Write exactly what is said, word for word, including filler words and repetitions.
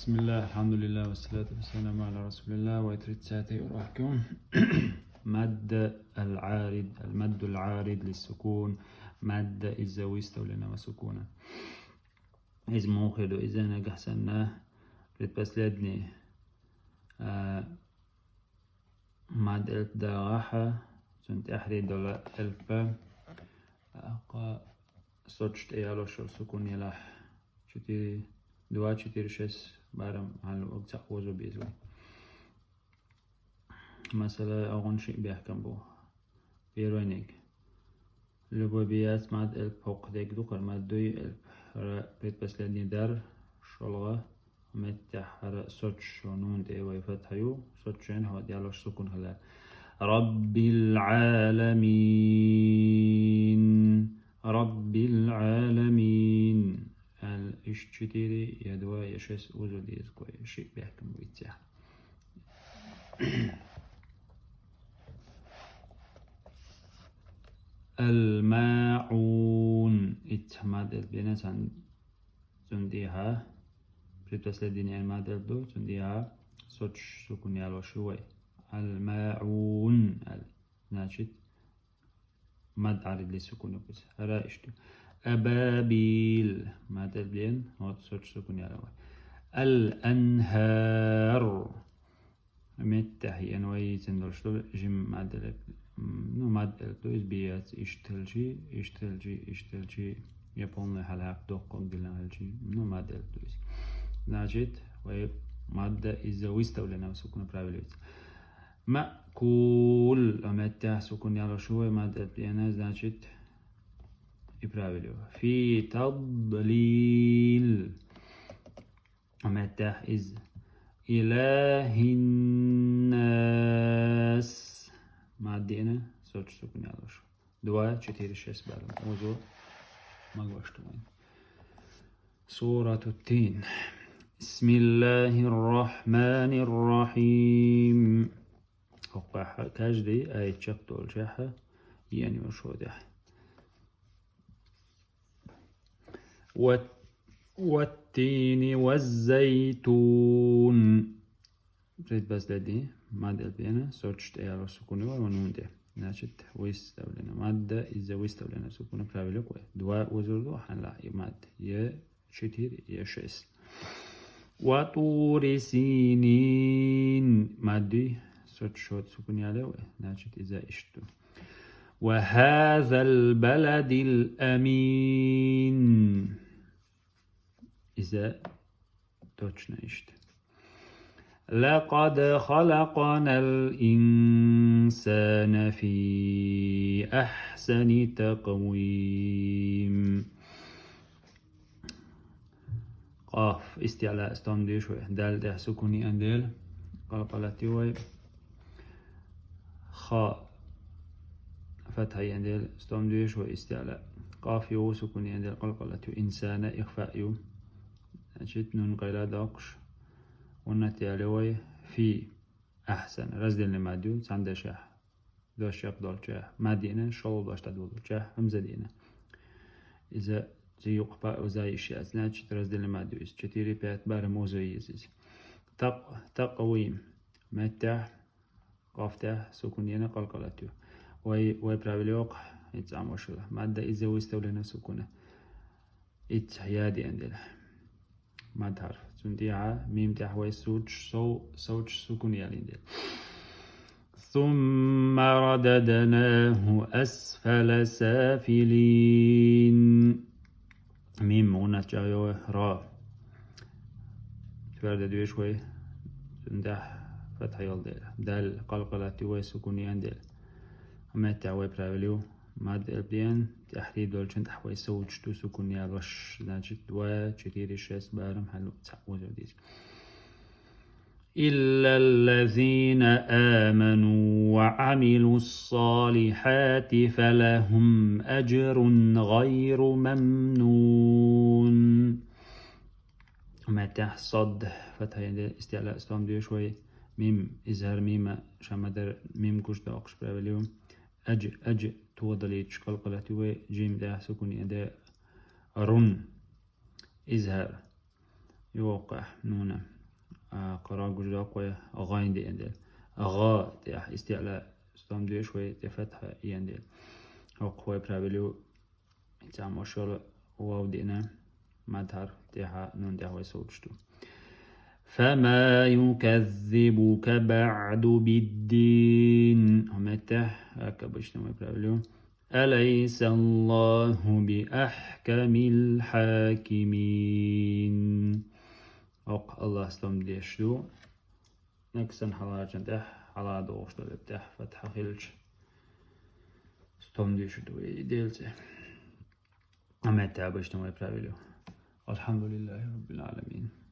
بسم الله، الحمد لله، والصلاة والسلام على رسول الله. Вай тридцатый урок. مد العارض، المد العارض للسكون. Мадда из-за выставленного сукуна. Из мухиду, из-за нагахсанна предпоследний. А, мад элп дагӀахьа, цун тӀехьри дола элпа, акъа сочтӀе ялошо сукун елахь. Четыре, два, четыре, шесть барам гьалу ог цахь озо безу. Масала, агъун ши бехкам бу. Первойник. Любой биац мад элп хӀокху дег ду, хӀара мад дуй элп. ХӀара предпоследний дар, шолгӀа, меттехь хӀара соч шо нун тӀе вай фатхьа ю, соч шен хӀо дялош сукун хила. رب العالمين. رب العالمين. Ал иш четыре, я два, я шесть узу деза кой, ши бехкам буйцех. الماعون. Итт мад элп бена сан цун тӀехьа. Предпоследний мад элп ду, цун тӀехьа соч сукун ялош ю вай. الماعون. Ал. Значит, мад гӀаридли сукун укуз. ХӀара ишту. أبابيل. Мад элп бен, вот соч сукун яла вай. الأنهار. Меттехь ян вай йицин долуш ду, жим мад элп. Ну, мад элп ду, из биац, иштелчи, иштелчи, иштелчи, я полный хьалхьакъ доккхаг дилан хилчи, ну, мад элп ду из. Значит, вай мадда из-за выставленного сукуна правилуется. Маъкул, а меттехь сукун ялош ю вай мад элп бена, значит, и правилю. في تضليل. Меттехь из. إله الناس. Мад диъна, соч сукун ялош. Два, четыре, шесть барам. Узу магош тумай. سورة التين. بسم الله الرحمن الرحيم. Оккъахьа, каждый аят чекхдолчехьа, ян ю шодехь. والتين والزيتون. Предпоследний мад элп бена, соч тӀе ялош сукун ю вай нун тӀе. Значит, выставлено. Мадда из-за выставлено сукуна правилю кой. Два узур ду, хьанла и мад. Я четыре, я шесть. وطور سينين. Мадди соч шот сукун яле вай. Значит, из-за ишту. وهذا البلد الأمين. Из-за точно ишту. لقد خلقنا الإنسان في أحسن تقويم. Къаф, истиъла, стом дуьйш вай. Дал тӀехь сукун ян дела, къалкъалат ю вай. Ха, фатхьа ян дела, стом дуьйш вай, истиъла. Къаф ю, сукун ян дела, къалкъалат ю. Инсана, ихфаъ ю. Значит, нун къайла доккхуш. Гъуннат яле вай. Фи. Ахьсан. Раздельный мад ю, цхьана дашехь. Дош чекхдолчехь. Мад диъна, шолгӀа дош тӀадуллучехь. ХӀамза диъна. Иза зи юкъа пауза йиш яц. Значит, раздельный мад ю иза. Четыре, пять барам узу еза иза. Такъ-, такъвим. Меттехь, къафтехь, сукун яна, къалкъалат ю. Вай, вай правило йоккха, хӀинца амошила. Мадда из-за выставлено сукуна. Иццахь я диъна дела. Мад хьарф. Цун тӀехьа мим тӀехь вай соч, сов-, соч сукун ялин дела. ثم رددناه أسفل سافلين. Мим гъуннат чӀагӀйо вай, ра. Твердо дуьйш вай, цун тӀехь фатхьа йол дела. Дал къалкъалат ю вай, сукун ян дела. Меттехь вай правило ю. Мад элп диъна, тӀехьри долчун тӀехь вай соч ду сукун ялош. Значит, два, четыре, шесть барам хьалу цхьаъ узур деза. إلا الذين آمنوا وعملوا الصالحات فلهم أجر غير ممنون. Меттехь сод, фатхьа ян дела, истиъла, стом дуьйш вай, мим, изхар мима, ша ма дарра мим гуш доккхуш правило ю. Адж, адж, тӀадалийча къалкъалат ю вай, жим тӀехь сукун ян дела, рун. Изхар. Йоккхахь, нуна. Къарагужра къой гъайн деъна дел. Гъа тӀехь истиъла стом деш вай тӀе фатхьа иен дел. Хокх вай правило цӀа мошала вав деъна мадхар тӀехьа нун тӀехь вай сулчу. فما يكذبك بعد بالدين. Аметтехь, как обычно вай правило. أليس الله بأحكم الحاكمين. Окх Аллах стом деш ду. Наксан хьаларчан тӀехь, хьала догӀуш долу тӀехь, фатхьа хилча. Стом деш ду и делце. Аметтехь обычно вай правило. الحمد لله رب العالمين.